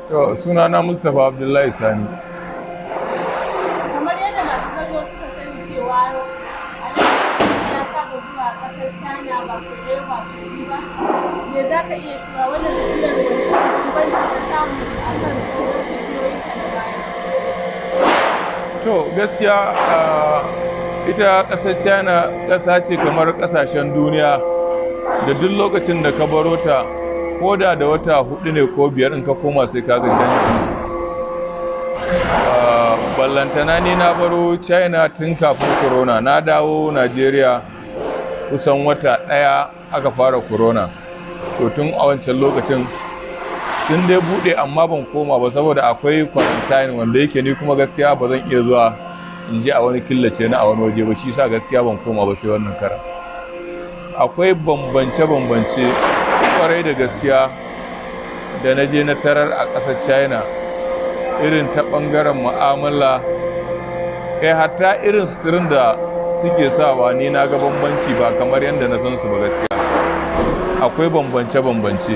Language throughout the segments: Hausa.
To, sunana Mustapha Abdullahi Sani. Kamar yadda masu kallo suka sani cewa Alhaji ya saba zuwa ƙasar China ba sau ɗaya ba sau biyu ba. Me za ka iya cewa wannan tafiyar, wani irin bambanci ka samu a kan sauran tafiyoyinka na baya? To, gaskiya ita ƙasar China ƙasa ce kamar ƙasashen duniya da duk lokacin da ka baro ta, ko da da wata 4 ne ko 5, in ka koma sai ka ga canji. Ballantana ni na baro China tun kafin corona, na dawo Najeriya kusan wata ɗaya aka fara corona. To, tun a wancan lokacin sun dai buɗe, amma ban koma ba saboda akwai quarantine, wanda yake ni kuma gaskiya ba zan iya zuwa in je a wani killace ni a wani waje ba. Shi sa gaskiya ban koma ba sai wannan karan. Akwai bambance-bambance kwarai da gaskiya da na je na tarar a ƙasar China, irin ta ɓangaren mu'amala, kai hatta irin suturin da suke sawa, ni na ga bambanci, ba kamar yadda na san su ba. Gaskiya akwai bambance-bambance.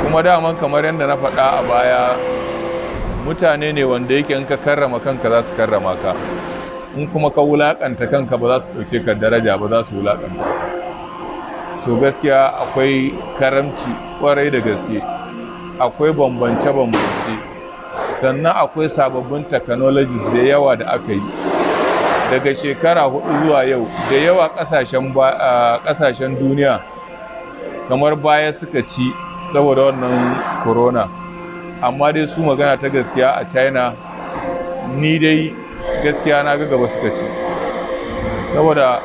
Kuma daman kamar yadda na faɗa a baya, mutane ne wanda yake in ka karrama kanka za su karrama ka, in kuma ka wulaƙanta kanka ba za su ɗauke ka daraja ba, za su wulaƙanta ka. To, gaskiya akwai karamci kwarai da gaske, akwai bambance-bambance. Sannan akwai sababbin technologies da yawa da aka yi daga shekara 4 zuwa yau. Da yawa ƙasashen duniya kamar baya suka ci saboda wannan corona, amma dai su, magana ta gaskiya, a China ni dai gaskiya na ga gaba suka ci, saboda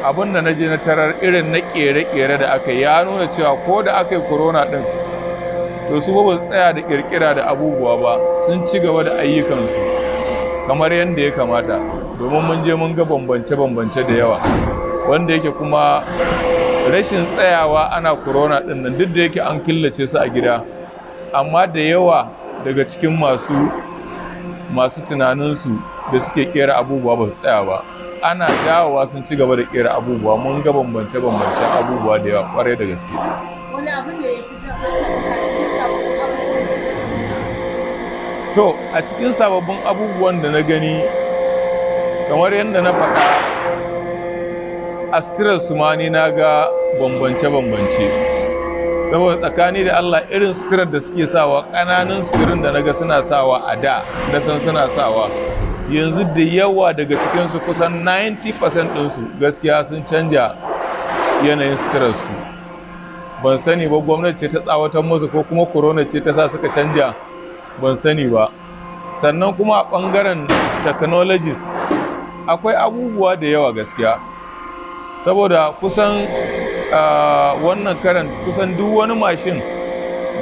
abin da na je na tarar irin na kere-kere da aka yi ya nuna cewa ko da aka yi corona din, to su ba su tsaya da kirkira da abubuwa ba, sun ci gaba da ayyukansu kamar yadda ya kamata, domin mun je mun ga bambance-bambance da yawa, wanda yake kuma rashin tsayawa ana corona din nan, duk da yake an killace su a gida, amma da yawa daga cikin masu tunaninsu da suke kera abubuwa ba su tsaya ba. Ana dawowa sun ci gaba da kera abubuwa. Mun ga bambance-bambancen abubuwa da yawa kwarai da gaske. Wani abu ne ya fi jan hankalinka cikin sababbin abubuwan? To, a cikin sababbin abubuwan da na gani, kamar yadda na faɗa, a su ma ni na ga bambance-bambance, saboda tsakani da Allah irin suturar da suke sawa, ƙananan suturin da na ga suna sawa a da na san suna sawa, yanzu da yawa daga cikinsu, kusan 90% ɗinsu, gaskiya sun canja yanayin suturarsu. Ban sani ba gwamnati ce ta tsawatar musu ko kuma corona ce ta sa suka canja, ban sani ba. Sannan kuma a ɓangaren technologies akwai abubuwa da yawa gaskiya, saboda kusan wannan karan kusan duk wani mashin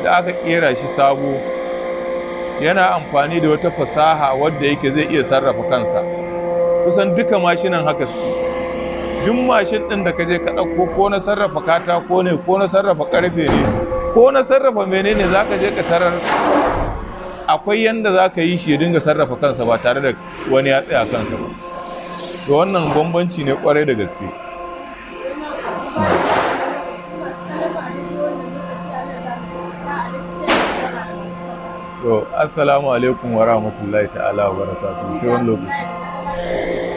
da aka kera shi sabo yana amfani da wata fasaha wadda yake zai iya sarrafa kansa. Kusan duka mashinan haka suke. Duk mashin ɗin da ka je ka ɗauko, ko na sarrafa katako ne, ko na sarrafa ƙarfe ne, ko na sarrafa menene, za ka je ka tarar akwai yanda za ka yi shi ya dinga sarrafa kansa ba tare da wani ya tsaya kansa ba. To, wannan bambanci ne kwarai da gaske. Sai ma kuma masu kallon mu a daidai wannan lokaci, a nan za mu tallata. Alhaji, sai a sallama da masu kallo. To, assalamu alaikum wa rahmatullahi ta'ala wa barakatuhu, sai wani lokaci. Abdullahi da na gabatar da